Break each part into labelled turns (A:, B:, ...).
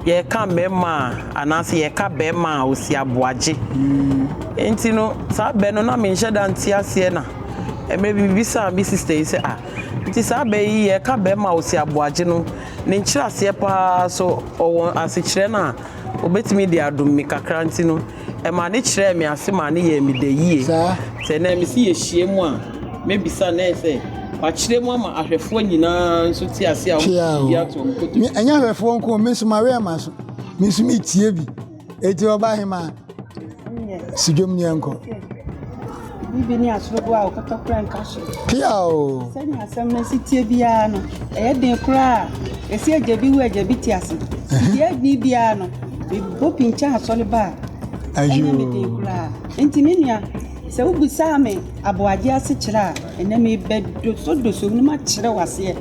A: yɛreka mmarima a anaasɛ yɛreka barima a ɔsi aboagye. Nti no saa bɛ no na menhyɛ da nte aseɛ na mmerɛ bi mebisaa me sister yi sɛ ah nti saa bɛ yi yɛreka barima a ɔsi aboagye no ne nkyerɛaseɛ paa so ɔwɔ asekyerɛ no a ɔbɛtumi de adom me kakra nti no ɛmaa ne kyerɛɛ me ase maa ne yɛɛ me dɛ yie. Sɛ nnɛ mese yɛhyia mu a mɛbisa no sɛ wakyerɛ mu ama ahwɛfoɔ nyinaa nso te ase a wɔde bi ato wɔn kotodwe.
B: Ɛnyɛ ahwɛfoɔ nko, me nso mawɛn m'aso, me nso metie bi. Eti ɔba hema si dwom ni ɛnkɔ.
C: Bibi ne asorobo a ɔkɔtɔ kora nka so.
B: Pia o.
C: Sɛnea asɛm no si tie biara no, ɛyɛ den koraa. Ɛsi agya bi wu agya bi te ase. Deɛ ɛdi biara no, mebɔ pinkyan asɔre ba a, ɛnyɛ me den koraa. Nti me nua, sɛ wobisaa me aboagye ase kyerɛ a, ɛnɛ mebɛdosodoso mu na makyerɛ wo aseɛ.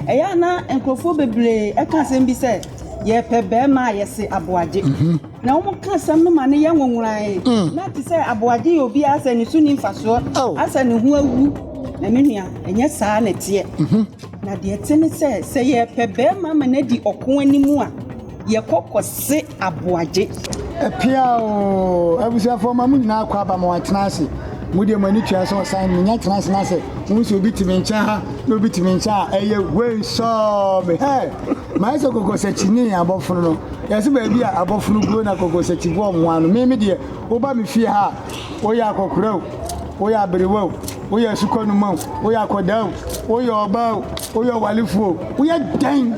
C: Ɛyɛ a na nkurɔfoɔ bebree ɛka asɛm bi sɛ, yɛpɛ bɛrima a yɛse aboagye. Na wɔka asɛm no ma no yɛ nwonworan. Na te sɛ aboagye yɛ obiara sɛ ne so ni mfasoɔ, asɛ ne ho awu. Na me nua, ɛnyɛ saa na ɛteɛ. Na deɛ ɛte ne sɛ, sɛ yɛpɛ bɛrima ma no adi ɔko anim a, yɛkɔ kɔse aboagye.
B: Pia o, abusuafoɔ ma mo nyinaa kɔ aba ma wɔatena ase. Mo deɛ mo ani tua sɛ ɔsan menya tena ase na sɛ wohu sɛ obi te me nkyɛn ha na obi te me nkyɛn a ɛyɛ wei sɔɔ me. Hɛ! Mayɛ sɛ kɔkɔsakyi ne abɔfono no. Yɛse baabi a abɔfono guo na kɔkɔsakyi bɔ wɔn ho ano. Me me deɛ, woba me fie ha a, woyɛ akɔkora o, woyɛ aberewa o, woyɛ asukɔnoma o, woyɛ akɔdaa o, woyɛ ɔbaa o, woyɛ ɔwalefoɔ o, woyɛ dɛn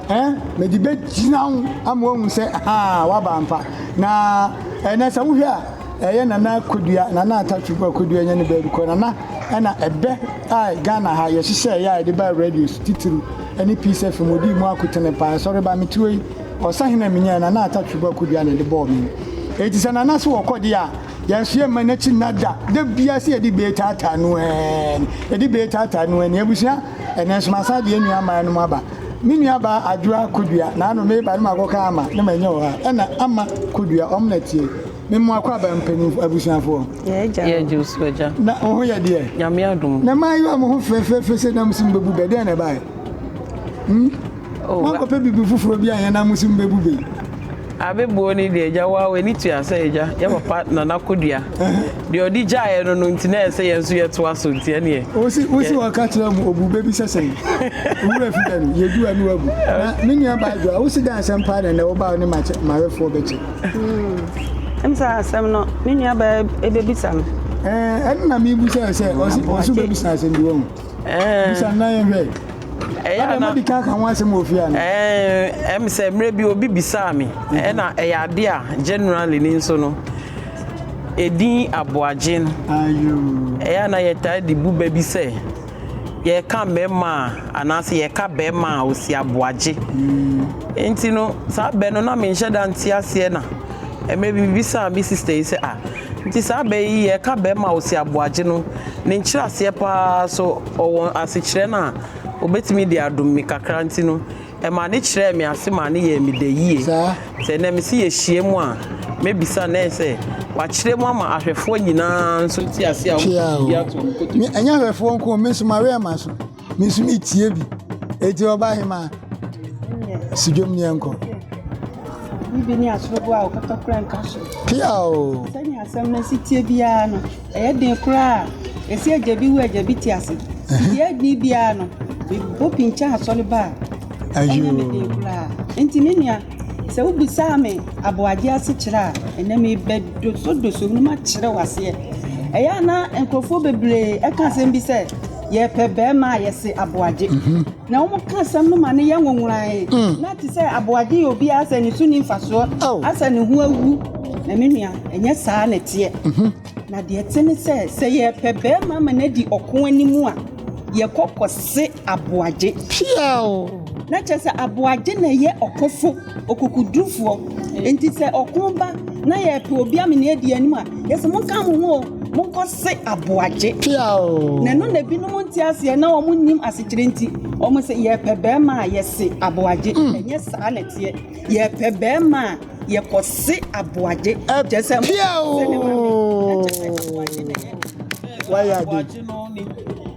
B: eh, mede bɛgyina wo ama woahu sɛ haa woaba ampa. Na ɛnɛ sɛ wohwɛ a, ɛyɛ Nana Kodua, Nana Atatwuku Kodua nyɛ ne baabi kɔ. Nana ɛna ɛbɛ a Ghana ha yɛhyehyɛeɛ a yɛde baa radio so titiriw ɛne Peace FM odii mu akotene paa. Sɔre ba metuo yi, ɔsahene a menyae Nana Atatwuku Kodua na ɛde bɔɔ me. Enti sɛ Nana so wɔkɔ deɛ a, Yɛn nso yɛmma n'akyi nna da. Da biara sɛ yɛde bee taataa no ɛɛ ni, yɛde bee taataa no ɛɛ ni. Abusua, ɛnnɛ nso masan de yɛn nua mmaa nom aba. Me nua baa Adwoa Kodua, n'ano meba no makɔka Ama na manya wɔ ha. Ɛna Ama Kodua, wɔn na tie. Me mmoa kɔ aba mpanyinfo, abusuafoɔ.
A: Yɛ gye so agya.
B: Na wo ho yɛ deɛ?
A: Nyame adom.
B: Na mmaayewa mo ho fɛfɛɛfɛ sɛ na mo si mo bɛbu bɛ, dɛn na ɛbaeɛ? Hmm?
A: Oh,
B: Moankɔpɛ biribi foforɔ bi anyɛ na mo si mo bɛbu bɛ yi?
A: Abɛbuo no deɛ agya waa w'ani tua sɛ agya yɛ papa Nana Kodua deɛ ɔde gyaeɛ no no nti na ɛsɛ yɛn nso yɛtoa so nti ɛneɛ.
B: Wosi wosi wɔka kyerɛ mu obu bɛ bi sɛ sɛn owura fi bɛ no yɛdu a ne wabu na me nua baa adwoa wosi dan asɛm paa na ɛnɛ wobaa wo ne mawefoɔ bɛkyɛ.
C: Ɛm sɛ asɛm no me nua baa ɛbɛbisa no.
B: Ɛɛ ɛno na mebusa sɛ ɔsi ɔsi bɛbisa asɛm bi wɔ ho. Bisa no na yɛnhwɛ.
A: Ɛyɛ
B: Ada
A: ana
B: madi kan ka ho asɛm wɔ fie ana?
A: Ɛɛ ɛm sɛ mmerɛ bi obi bisaa me ɛna ɛyɛ ade a generally ni nso no edin aboagye no
B: Ayoo.
A: ɛyɛ ana yɛtaa de bu bɛ bi sɛ yɛka mmarima a anaasɛ yɛka bɛrima a ɔsi aboagye. Nti no saa bɛ no na menhyɛ da nte aseɛ na mmerɛ bi mebisaa me sister yi sɛ ah nti saa bɛ yi yɛka bɛrima a ɔsi aboagye no ne nkyerɛaseɛ paa so ɔwɔ asekyerɛ no a ɔbɛtumi de adom me kakra nti no ɛmaa ne kyerɛɛ me ase maa ne yɛɛ me dɛ yie. Sɛ nnɛ mese yɛhyia mu a mɛbisa no sɛ wakyerɛ mu ama ahwɛfoɔ nyinaa nso te ase a wɔde bi ato wɔn kotodwe.
B: Ɛnyɛ ahwɛfoɔ nko, me nso mawɛn m'aso, me nso metie bi. Enti ɔba hema si dwom ni ɛnkɔ.
C: Bibi ne asorobo a ɔkɔtɔ kora nka so.
B: Pia o.
C: Sɛnea asɛm no si tie biara no, ɛyɛ den koraa. Ɛsi agya bi wu agya bi te ase. Deɛ ɛdi biara no, mebɔ pinkyan asɔre ba a, ɛnyɛ me den koraa. Nti me nua, sɛ wobisaa me aboagye ase kyerɛ a, ɛnɛ mebɛdosodoso mu na makyerɛ wo aseɛ. Ɛyɛ a na nkurɔfoɔ bebree ɛka asɛm bi sɛ, yɛpɛ bɛrima a yɛse aboagye. Na wɔka asɛm no ma no yɛ nwonworan. Na te sɛ aboagye yɛ obiara sɛ ne so ni mfasoɔ, asɛ ne ho awu. Na me nua, ɛnyɛ saa na ɛteɛ. Na deɛ ɛte ne sɛ, sɛ yɛpɛ bɛrima ma no adi ɔko anim a, yɛkɔ kɔse aboagye.
B: Piaw!
C: Na kyerɛ sɛ aboagye na ɛyɛ ɔkofo, okokodurufoɔ. Enti sɛ ɔko ba na yɛpɛ obi ama no adi anim a, yɛsɛ monka mo ho o, monkɔse aboagye.
B: Piaw!
C: Na ɛno na ebinom nte aseɛ na wɔn nnim asekyerɛ nti, wɔn sɛ yɛpɛ bɛrima a yɛse aboagye. Ɛnyɛ saa na ɛteɛ. Yɛpɛ bɛrima a yɛkɔse aboagye. Kyerɛ sɛ
B: Piaw!
C: sɛ ne maame, na kyerɛ sɛ aboagye na ɛyɛ.
B: Wayɛ ade.
A: Aboagye no ne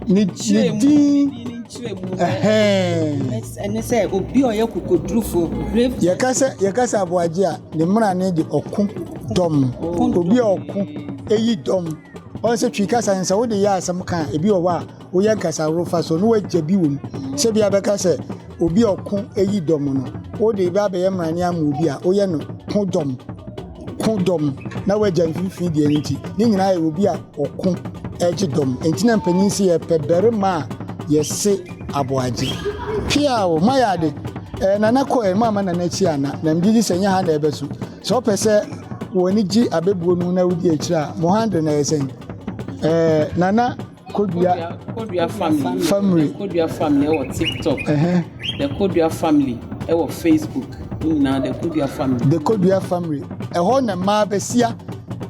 B: Ne
A: kyerɛ mu
B: din.
A: ne din. kyerɛ mu.
B: Ɛhɛn.
C: Ɛne sɛ obi a ɔyɛ kokodurufoɔ, brave.
B: Yɛka sɛ yɛka sɛ aboagye a, ne mmara ne de ɔko dɔm. Obi a ɔko eyi dɔm. Ɔn sɛ Twi kasa no sɛ wode yɛ asɛm ka a, ebi wɔ hɔ a woyɛ nkasahorow fa so na woagya bi wɔ mu. Sɛ bi a bɛka sɛ obi a ɔko eyi dɔm no, wode ba abɛyɛ mmarane ama obi a, woyɛ no ko dɔm. Ko dɔm na woagya mfimfini deɛ no nti, ne nyinaa yɛ obi a ɔko gye dɔm. Enti na mpanyin se yɛpɛ barima a yɛse aboagye. Piaw! Moayɛ ade. Eh, Nana kɔ ɛ, moamma Nana akyi anna. Na megye di sɛ ɛnyɛ ha na ɛbɛso. Sɛ wopɛ sɛ w'ani gye abɛbuo no ho na wodi akyire a, mo handle no ɛyɛ sɛn? Eh, Nana Kodua.
A: Kodua family.
B: Family.
A: The Kodua family ɛwɔ TikTok. Uh -huh. The Kodua family ɛwɔ Facebook. Ne nyinaa The Kodua family.
B: The Kodua family. Ɛhɔ na mmaa bɛsia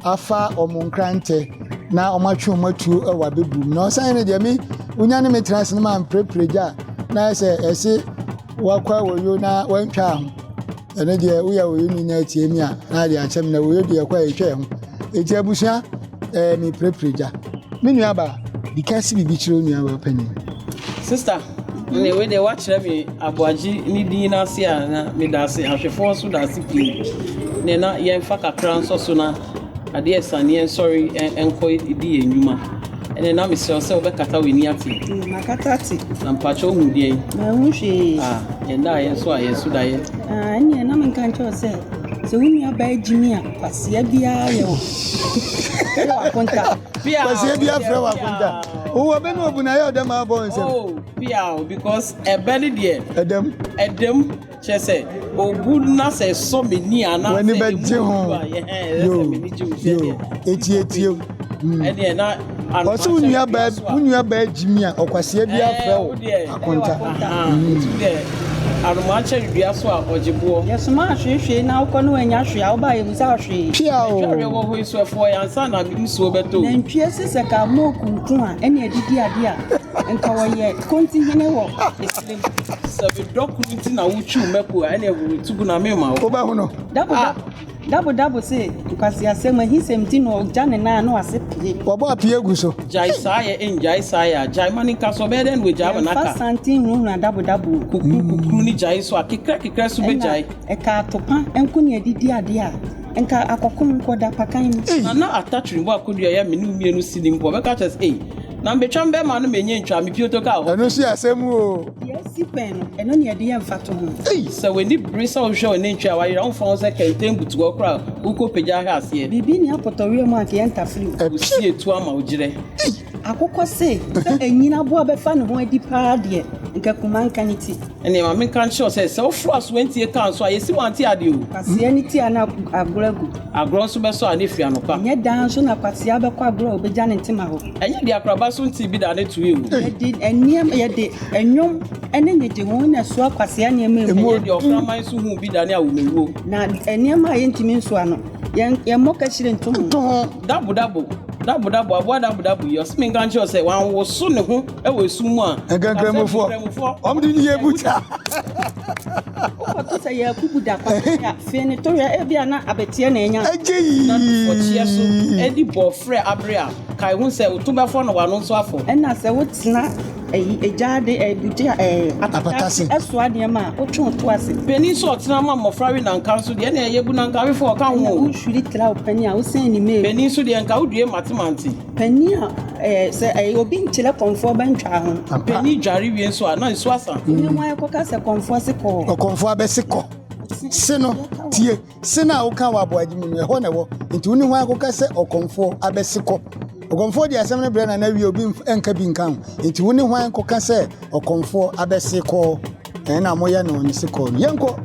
B: afa wɔn nkrantɛ na wɔn atwe wɔn atuo ɛwɔ abɛbuo mu. Na ɔsan ne deɛ me wonya ne me tena ase no ma mprepre gya na ayɛ sɛ ɛse wakɔ awɔyo na wantwa ho. Ɛno deɛ woyɛ oyo ni na atie mi a na ade akyɛ me na oyo deɛ ɛkɔ a ɛtwa ɛho. Eti abusua ɛɛ me pirepire gya. Me nua baa di kan si biribi kyerɛ onua baa panin.
A: Sister, ne wei deɛ woakyerɛ me aboagye ne din no ase a na meda ase ahwɛfoɔ nso da ase pii ne na yɛmfa kakra nsɔ so na adeɛ ɛsa ne yɛnsɔre nkɔ di yɛn nnwuma. Ɛnɛ na mesrɛ wo sɛ wobɛkata w'ani ate.
C: Makata ate.
A: Na mpakyɛ wohu deɛn?
C: Manhu hwee.
A: Ah, yɛn da a yɛn so a yɛn so daeɛ.
C: Ah, ɛnneɛ na menka nkyerɛ wo sɛ sɛ wo nua baa gyimi a kwasea biara yɛ wo. Yɛ w'akonta.
B: Kwasea biara frɛ w'akonta. Wowɔ bɛ ne obu na yɛ ɔdɛ ma abɔ nsɛm.
A: Oh, pia because ɛbɛ ne deɛ.
B: Ɛdɛm.
A: Ɛdɛm. Kyerɛ sɛ, obu na sɛ ɛsɔ m'ani a anaasɛ
B: W'ani bɛgye ho.
A: Yo,
B: yo, etie tie.
A: Ɛdeɛ na
B: Ɔsɛ wo nua baa wo nua baa gyimi a ɔkwasea bi afrɛ wo akonta.
A: Nti deɛ anomaa kyɛre dua so a ɔgye boɔ.
C: Yɛsoma ahwehwee na wokɔ na wannya hwee a wobaa yɛbusa wo hwee.
B: Pia o.
A: Adwareɛ wɔ hɔ yi so ɛfoɔ yɛ ansa na nsuo bɛtɔ o.
C: Nantwie se sɛ ka mo kunku a ɛne adidi adeɛ a nka wɔyɛ kontihene wɔ esirem.
A: Sɛ me dɔ koro nti na wotwiw mako a, ɛnneɛ horo tu gu na memma wo.
B: Wobɛhono.
C: Dabo
A: Ah.
C: dabo dabo se nkwaseasɛm ahisɛm nti na ɔgya ne nan a na wase pue.
B: Wɔbɔ apue agu so.
A: Gyae saa yɛ ngyae saa yɛ a, gyae ma no nka so, ɔbɛyɛ dɛn na wagyae ama no
C: Yɛmfa
A: aka?
C: santen nhunahuna dabo dabo o.
A: Kukuru kukuru ne gyae so a, kekrɛ kekrɛ so
C: Ɛna
A: bɛgyae.
C: ɛka atopa nko na ɛde di adeɛ a, nka akɔko nko da pakan mu.
A: Na na Atatwiri bɔ akodua yɛ me ne wo mmienu si ne mpo, ɔbɛka kyerɛ sɛ, ei, Na mbetwa mbɛma no menye ntwa me pioto kaa hɔ.
B: Ɛno nso yɛ asɛm o.
C: Deɛ asi pɛn no, ɛno na yɛde yɛ mfatoho.
B: Ei!
A: Sɛ w'ani bere sɛ wohwehwɛ w'anantwi a wayera, womfa ho sɛ kɛntɛn butu hɔ koraa a, wokɔpagya ahwɛ aseɛ.
C: Biribi nni apɔtɔwia mu a anka yɛntafere o.
A: Wosi etu ama wo gyerɛ.
B: Ei!
C: Akokɔ se, sɛ anyini aboa bɛfa ne ho adi paa deɛ, nka kuma nka ne ti.
A: Ɛnneɛ ma menka nkyerɛ wo sɛ, sɛ woforo asoantie kaa nso a, yɛsi wo ante adeɛ o.
C: Kwasea ne ti a na agorɔ agu.
A: Agorɔ nso bɛsɔ a na ɛfiri anɔpa.
C: Ɛnyɛ daa nso na kwasea bɛkɔ agorɔ a ɔbɛgya ne ntoma hɔ.
A: Ɛnyɛ deɛ akoraba so ntee bi da ne toe o.
C: Yɛde nneɛma, yɛde nnwom ne nnyegyeho na ɛsoa kwasea nneɛma mu.
A: Ɛnyɛ deɛ ɔkraman nso huu bi da ne awomawuo.
C: Na nneɛma a yɛntumi nsoa no, yɛn yɛmmɔ kahyire nto ho.
B: Nto ho.
A: Dabo dabo, dabo dabo, aboa dabo dabo yi, ɔse menka nkyerɛ wo sɛ wanwoso ne ho wɔ esum mu a,
B: Nka Nkramofoɔ, wɔn de ne yɛ buta.
C: Wokɔto sɛ yɛako bu da kwasea a, fee ne to hwɛ, ebia na abɛteɛ na anya.
B: Agye yii.
A: Na ɔkyeɛ so di bɔɔfrɛ abere a, kae hu sɛ wo to bɛfɔ na w'ano nso afɔ.
C: Ɛna sɛ wotena ayi egyaade ɛɛ bugya ɛɛ apata ase ɛsoa nneɛma a, wotwe wo to ase.
A: Panin nso ɔtena ma mmɔfra we nanka nso deɛ ɛna ɛyɛ bu nankawefo ɔka ho
C: Ɛna
A: o.
C: wohwiri tra wo panin a, wosɛn ne mail.
A: Panin nso deɛ nka wodue mate mante.
C: Panin a ɛɛ sɛ ɛyɛ obi nkyerɛ kɔmfoɔ bɛntwaa ho.
B: Ampa.
A: Panin dware wie nso a, na nsuo asa.
C: Wone hwan kɔka sɛ kɔmfoɔ se kɔɔ?
B: Ɔkɔmfoɔ abɛse kɔ. Se no, tie, se no a woka wɔ aboagye mu no, ɛhɔ na ɛwɔ. Nti wo ne hwan kɔka sɛ ɔkɔmfoɔ abɛse kɔ? Ɔkɔmfoɔ de asɛm no brɛ Nana wie a, obi nka bi nka ho. Nti wo ne hwan kɔka sɛ ɔkɔmfoɔ abɛse kɔ? Ɛna moyɛ no ne se kɔɔ no. Yɛnkɔ!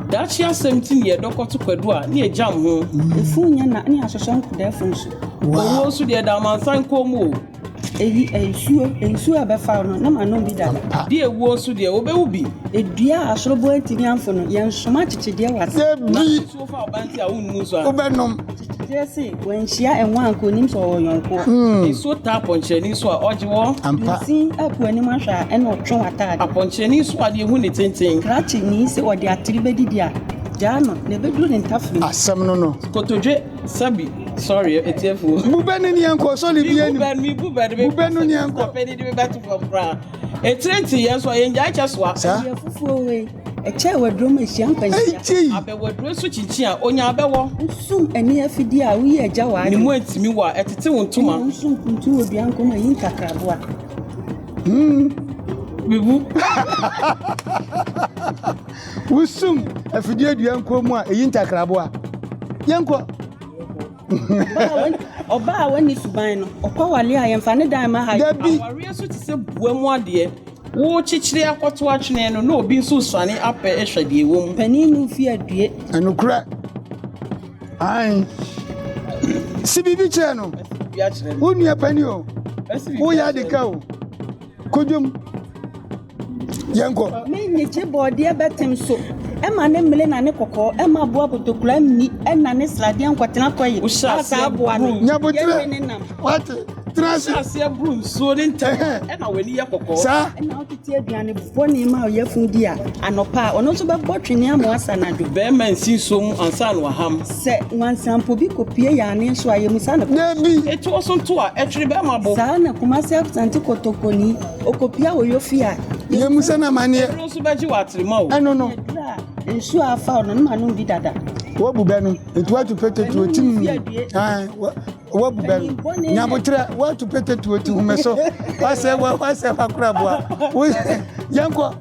A: Daakye asɛm nti ne yɛdɔ kɔto kwadu a, ne yɛgyam ho.
C: Efunu nyɛ na ne yɛasosɔ nkɔdaa funu so.
A: Owuo nso deɛ ɛda amansan kɔn mu o.
C: Eyi, nsuo, nsuo a ɛbɛfa wo no, na manom bi dada.
B: Ampa.
A: Deɛ ewuo nso deɛ, wobɛwu bi.
C: Edua a asoroboa ntumi amfo no, yɛnsoma akyekyedeɛ wɔ ase.
A: Na
B: Dabi!
A: nsuo fa wo ba nti a wonnom nsuo a.
B: Wobɛnom.
C: Akyekyedeɛ se, wanhyia ɛnwa anka onim sɛ ɔwɔ yɔnkoɔ.
A: Nsuo taa apɔnkyerɛni nso a, ɔgye wɔ.
B: Ampa.
C: Nsin aku anim ahwɛ a, ɛna ɔtwe w'ataade.
A: Apɔnkyerɛni nso a, deɛ ehu ne tenten.
C: Krakye ni se ɔde atere bɛdidi a, gyaa no, na ɛbɛduru ne ntafere mu.
B: Asɛm no no.
A: Kotodwe, sɛbi. Sorry, etiefo.
B: Bubɛ no ni yɛnkɔ sɔle bi anim.
A: Bubɛ no bubɛ no
B: Bubɛ no ni yɛnkɔ.
A: Pɛni de bɛto fam koraa. Etire nti yɛn nso yɛn gyae kyɛ soa.
B: Saa.
C: Deɛ fufuo wei, ɛkyɛɛ waduro ma ɛhyia nkwanhyia.
B: Egyi.
A: Abɛwaduro nso kyinkyin a onya abɛwɔ.
C: Wosum ani afidie a woyi agya wɔ
A: Ne
C: ade.
A: mu antumi wɔ a ɛtete wo ntoma.
C: Wosum kuntu wɔ dua nkɔm a yi ntakraboa.
A: Bibu.
B: Wosum afidie dua nkɔn mu a eyi ntakraboa. Yɛnkɔ.
C: Ɔbaa a wani suban no, ɔkɔ wale a yɛmfa ne dan ma ha.
B: Dabi.
A: Awareɛ nso te sɛ bua mu adeɛ. Wokyekyere akɔto atwene no na obi nso suane apɛ ahwɛ deɛ ɛwɔ mu.
C: Panin no fi adue.
B: Ɛnokorɛ. Ae. Si biribi kyerɛ no.
A: Bi akyerɛ no.
B: Wo nua pani o.
A: Ɛsi biribi
B: Woyɛ
A: akyerɛ
B: ade ka o. Kodwom. Yɛnkɔ.
C: Menyekye bɔɔdeɛ bɛtem so. Ɛma ne mmele na ne kɔkɔɔ, ɛma aboa kotokura nni, ɛna ne sradeɛ nkɔtena kɔye.
A: Wohyɛ
C: A saa
A: aseɛ
C: aboa no,
A: buru.
B: Nyabotrɛ.
C: yɛnwe ne nam.
B: Wate. Tena ase.
A: Hyɛ aseɛ buru nsuo ne ntɛm
B: Ɛhɛn.
A: ɛna w'ani yɛ kɔkɔɔ.
B: Saa.
C: Ɛna wotete aduane bɔne ma ɔyɛfun di a, anɔpa a, ɔno nso bɛbɔ twene ama wasa anadwo.
A: Bɛrima nsi nsuo mu ansa na waham.
C: Sɛ nwansampo bi kɔpue yɛane so a, yɛmusa no.
B: Dabi.
A: Etuo so nto a ɛtwere bɛrima bo.
C: Saa na Kumasi Asante Kotokoni, ɔkɔpue a wɔyɔ fie a,
B: Yɛmusa no amanneɛ.
A: Ɛno nso bɛgye wɔ aterema o.
B: Ɛno no.
C: yɛduru a, nsuo a afa ɔno no ma nom bi dada.
B: Wabu bɛ no. Nti watu pete tuo tim. Ae. Wabu bɛ no. Nyabotrɛ. Watu pete tuo ti hume so. Wasɛ wasɛ wakoraboa. Yɛnkɔ.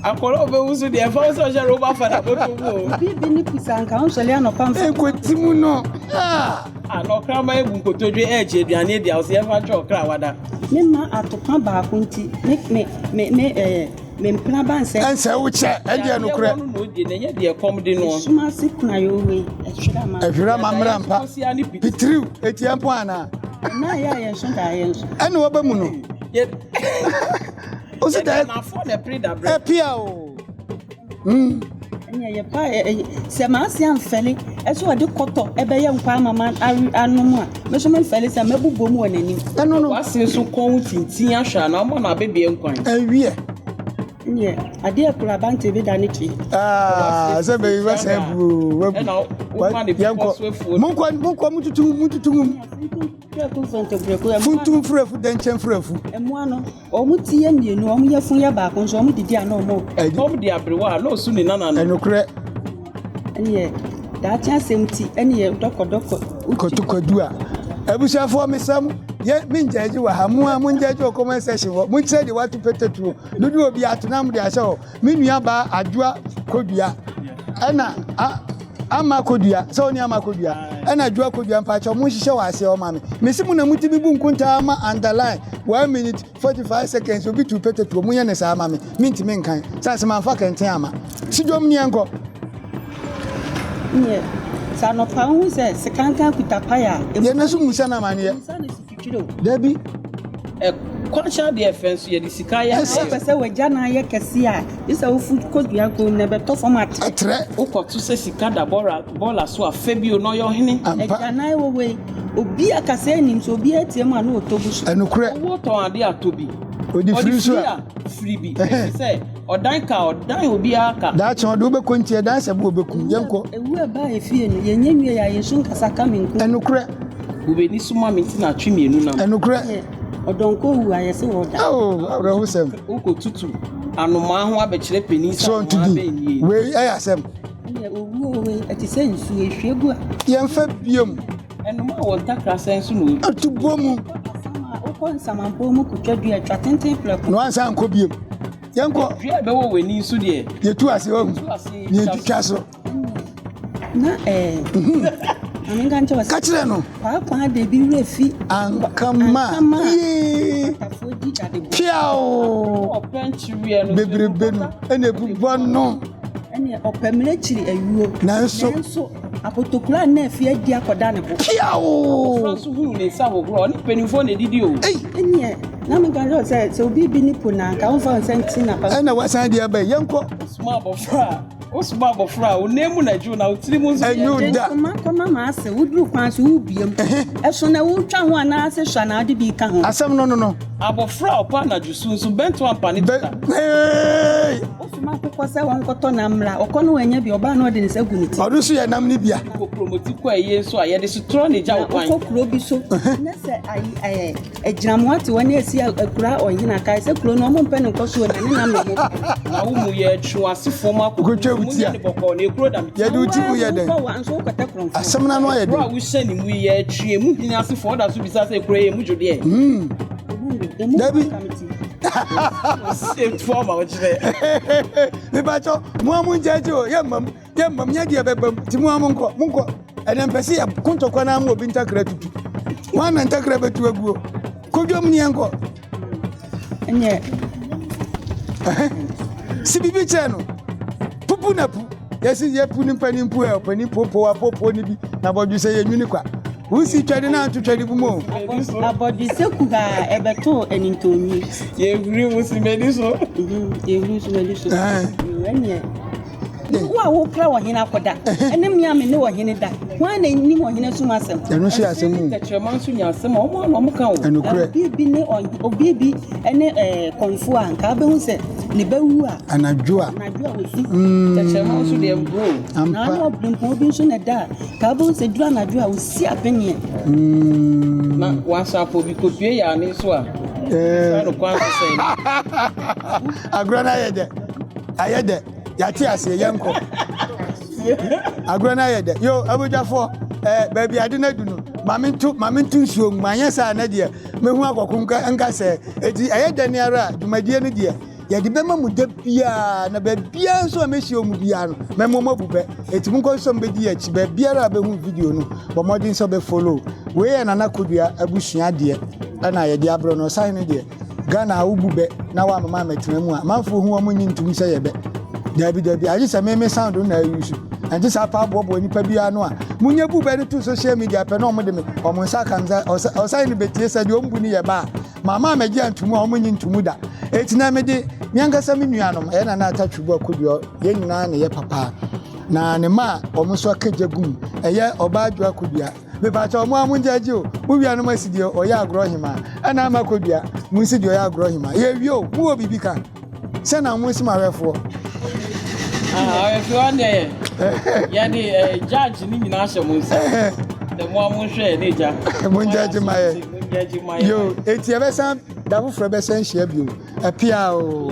A: Akɔrɔ bɛwu so deɛ ɛfa wo sɛ ɔhyɛ roba fa na bɔtɔ mu o.
C: Bibi ne pusa nka wonsɔre anɔpa mfa.
B: Nkɔti mu no. Ah.
A: A na ɔkraman ebu nkotodwe ɛɛkye aduane adi a ɔsɛ yɛmfa nkyɛ ɔkra wada.
C: Me ma atopa baako nti, me me me me ɛɛ me mpena ba nsɛ.
B: Ɛnsɛ wo kyɛ. Ɛdeɛ nokorɛ.
A: Adeɛ wɔ no na odi na ɛnyɛ deɛ kɔm de no.
C: Suma ase kuna yɛ owe, ɛhwerɛ ama.
B: Ɛhwerɛ amammerɛ ampa.
A: Kɔsia ne piti.
B: Pitiriw. Etia mpo anaa.
C: Na yɛ a yɛn so da yɛn so.
B: Ɛna wɔba mu no.
A: Yɛ
B: Wosi da
A: yɛde anafoɔ na ɛpere dabrɛ.
B: ɛpia o.
C: Ɛnea yɛ pa ɛ ɛ sɛ maa se amfɛle ɛsɛ ɔde kɔtɔ ɛbɛyɛ nkwa ama ma awe anom a, me so memfɛle sɛ mɛbobɔ mu wɔ n'anim.
B: Ɛno no.
A: Wase nso kɔn tintin ahwɛ a na ɔma no abɛbie nkwan.
B: Ɛwiɛ.
C: Ɛneɛ adeɛ kura abante bi da ne tiri.
B: Aa sɛ bɛyi wasɛ bu o. Wabu.
A: Ɛna woma ne bepɔ so afuo no.
B: Monkɔ monkɔ mututu mututu mu.
C: Prɛko mfɛntɛprɛko ɛmoa
B: Funtum furafu dɛnkyɛn furafu.
C: ɛmoa no wɔn ti yɛ mmienu wɔn yɛ fun yɛ baako nso wɔn didi a na wɔn
B: Ɛdi
A: Kɔm de aberewa a na osu ne nana no.
B: ɛnokorɛ
C: ɛneɛ daakye asɛm ti ɛneɛ dɔkɔdɔkɔ.
B: kɔtukɔdu a. Abusuafoɔ mesɛ mo yɛ mengyagye wɔ ha mo a mongyagye wɔ comment section hɔ monkyerɛ deɛ wato pɛtɛtuo dodoɔ obi ato na mode ahyɛ hɔ me nua baa Adwoa Kodua ɛna a Ama Kodua sɛ wo ne Ama Kodua ɛna Adwoa Kodua mpakyɛw monhyehyɛ wɔ aseɛ hɔ ma me mese mo na motumi bu nkontaa ma underline 1 minute 45 seconds obi tu pɛtɛtuo monyɛ ne saa ma me mentumi nkan sɛ asɛ mamfa kɛntɛn ama si dwom ne yɛnkɔ.
C: Neɛ sɛ anɔpa wohu sɛ sekankan kuta pae a
B: Yɛn nso musa no amaneɛ.
C: musa no sifitwiri o.
B: Dabi.
A: Ɛkwanhyɛ adeɛ fɛ nso yɛde sika yɛ.
B: Ɛsɛ.
C: Wopɛ sɛ wagya no ayɛ kɛse a, gye sɛ wofu kɔdua kɔn mu na ɛbɛtɔ fam atrɛ.
B: Ɛtrɛ.
A: Wokɔto sɛ sika da bɔra bɔɔla so a fɛ bio na ɔyɛ ɔhene.
B: Ampa.
C: Agya nan wɔ hɔ yi, obi a kasa anim sɛ obi atie mu a na ɔtɔ gu so.
B: Ɛnokorɛ.
A: Owó tɔn adeɛ atɔ bi.
B: Ɔde firi nso a.
A: Firi bi. Ɛfiri sɛ ɔdan ka ɔdan obiara ka.
B: Daakye ɔde wobɛkɔ nti ɛdan sɛ bo obɛkum. Yɛnkɔ.
C: Ewu a ɛbaa efie no, yɛnyɛ nwie a yɛn so nkasa ka me nko.
B: Ɛnokorɛ.
A: Wobɛni so ma me nti na atwe mmienu nam.
B: Ɛnokorɛ.
C: Ɔdɔnkɔ wu a yɛsɛ wɔda.
B: Oh, awerɛhosɛm.
A: Wokɔtutu anomaa ho abɛkyerɛ panin sɛ
B: So
A: anomaa
B: nto di.
A: bɛn nie.
B: Wei ɛyɛ asɛm.
C: Ɛneɛ owuo wei ɛte sɛ nsuo ehwie gu a.
B: Yɛmfa biom.
A: Ɛnoma a wɔn ntakra sɛn so na obi.
B: Atu bɔ mu.
C: Wokɔ nsamanpɔw mu kotwa dua twa tenten prɛko.
B: Na wansan nkɔ biom. Yɛnkɔ.
A: Dua a ɛbɛwɔ w'ani nso deɛ.
B: Yɛtu ase wahu.
A: Tu ase.
B: Yɛtwitwa so.
C: Na ɛɛ. Maame nka nkyɛn wɔ
B: Ka kyerɛ no.
C: Kwaakwa de bi werɛ fi.
B: Ankama. Yee.
C: Atafoɔ di dade bɔ.
B: Piao.
A: Ɔpɛ nkyeweɛ no.
B: Bebrebe no. Ɛna ebubɔ no.
C: Ɛneɛ ɔpɛ mmerɛ kyiri ayuo.
B: Nanso.
C: Nanso apotokura na afi adi akɔda ne bo.
B: Piao.
A: Abɔfra nso hunu ne nsa hohoro ɔne mpanimfoɔ na ɛdidi o.
B: Ei.
C: Ɛneɛ na meka kyerɛ wo sɛ sɛ obi bi ne po na anka womfa wo nsa nti na pa.
B: Ɛna wasan de aba yi. Yɛnkɔ.
A: Soma abɔfra a. Wosoma abɔfra a, wo nan mu na ɛdwo na wo tiri mu nso deɛ.
B: Ɛnwo da.
C: Ntoma kɔma m'ase, woduru kwan so wobue mu. Ɛso na wotwa ho anaasɛ sua na wode bi ka ho?
B: Asɛm no no no.
A: Abɔfra a ɔpɛ anadwo su nso, bɛnto ampa ne
B: Bɛ
A: tuta.
B: Hey!
C: Wosoma akokɔ sɛ wɔnkɔtɔ nam mmra, ɔkɔ no wannya bi, ɔbaa na ɔde ne nsa gu ne ti.
B: Ɔno nso yɛ nam no bia.
A: Kokuromoti kɔ ayie nso a, yɛde sotorɔ na egya
C: Na
A: wo kwan.
C: wokɔ kuro bi so na sɛ ayi ɛɛ agyinamoa te hɔ na esi akura ɔhene a, kae sɛ kuro no wɔmpɛ no nkɔsoɔ na ne nam na wɔpɛ.
A: Na wo mu yɛ twe w'asefoɔ mu akɔ
B: Wokɔtwa
A: kuro
B: wo
A: mu
B: ti a.
A: nyɛ ne bɔkɔɔ na ekuro da me ti.
B: Yɛde wo ti mu yɛ dɛn?
C: Wokɔ wa nso wokɔtɛ korɔmfoɔ.
B: Asɛm no ano ayɛ
A: Kuro a
B: den.
A: wohyɛ ne mu yi yɛ twe emu hene asefoɔ ɔda so bisa sɛ ekuro yɛ emu dwodeɛ.
C: Emu
B: Dabi.
C: ka me ti.
A: Etu ama wo kyerɛ.
B: Mepakyɛ mo a mo nkyɛnkyɛn o, yɛ mmam, yɛ mmam, yɛ deɛ bɛbam, nti mo a monkɔ, monkɔ. Ɛnɛ mpɛ sɛ yɛ ko ntɔkwa no ama obi ntakra tutu. Wɔn na ntakra bɛtu aguo. Kodwom ne yɛnkɔ.
C: Ɛneɛ
B: Si biribi kyerɛ no. Pupu na pu. Yɛsi yɛpu ne mpanin pu ɛ, ɔpanin popo apopo ne bi na bɔdwe sɛ yɛnwini kwa. Wosi twɛde na anto twɛde bu mu o.
C: Abɔdwesɛ kuhaa ɛbɛtoo anintɔnwi.
A: Yɛhuri mu si m'ani so.
C: Yɛhuri nso m'ani so.
B: Ɛn.
C: Ɛneɛ wo a wokra ɔhene akɔda ɛne me a me ne ɔhene da, hwan na nim ɔhene som asɛm?
B: Ɛno nso yɛ asɛm mu.
A: Tɛkyerɛma nso nya asɛm a ɔmo a na ɔmo ka o.
B: Ɛnokorɛ.
C: Obi bi ne obi bi ne ɛɛ kɔnfo a nka wobɛhu sɛ ne ba wu a
B: Anadwo a.
C: anadwo a osu.
A: Tɛkyerɛma nso deɛ mbro.
C: Na
B: Ampa.
C: ɔne ɔbrempɔn bi nso na ɛda a nka wobɛhu sɛ duru anadwo a osi apeneɛ.
A: Na wahyɛ apɔ bi kopue yɛ ane nso a. Saa no kwan so sɛ.
B: Agorɔ no ayɛ dɛ. Ayɛ dɛ. Yɛate aseɛ yɛnkɔ. Agorɔ no ayɛ dɛ. Yo, abodwafoɔ, ɛɛ baabi ade no adu no, ma mento ma mento nsuo ngu. Manyɛ saa na deɛ mehu akɔko nka nka sɛ eti ɛyɛ dɛ ne ara a dwumadie no deɛ yɛde bɛma mu da biara na baabiara nso a mɛhyia mu biara no mɛma mo abu bɛ. Eti monkɔ nso mbɛdi yɛn akyi baabiara a bɛhu video no bɔ mmɔden sɛ wobɛfollow. Wei yɛ Nana Kodua abusua deɛ ɛna yɛde abrɛ no. Ɔsahene deɛ Ghana a wobu bɛ na woamema ammɛtena mu a, amanfoɔ hu wɔn nyi ntom sɛ yɛ bɛ. Daabi daabi, agye sɛ me me sound no na ayi so. Ɛnte saa paa boaboa nipa biara ano a, munya bu bɛ no to social media pɛ na wɔn de me wɔn nsa aka me sɛ ɔsan no bɛtie sɛ deɛ wɔn bu no yɛ bɛ a, mama ammɛgye antomu a wɔn nyi ntomu da. Eti na mede me ankasa me nuanom, ɛyɛ Nana Atta Twubu Akodua, yɛn nyinaa na ɛyɛ papa. Na ne mma a wɔn nso aka gya gum, ɛyɛ Ɔbaa Adwoa Kodua. Mepakyɛw mo a mo ngyɛgye o, mo wianom asi deɛ ɔyɛ agorɔ hemaa, ɛna ama kodua, mo nsi deɛ ɔyɛ agorɔ hemaa. Yɛwie o, mo wɔ biribi ka? Sɛ na mo nsi mo awɛfoɔ.
A: Awɛfoɔ deɛ yɛde judge ne nyinaa hyɛ mo nsa. Sɛ mo a mo nhwɛ ne gya.
B: Mo ngyɛgye ma yɛ.
A: Mo ngyɛgye ma yɛ.
B: Yo, eti yɛbɛsan da foforɔ bɛsan hyia bio. Ɛpia o.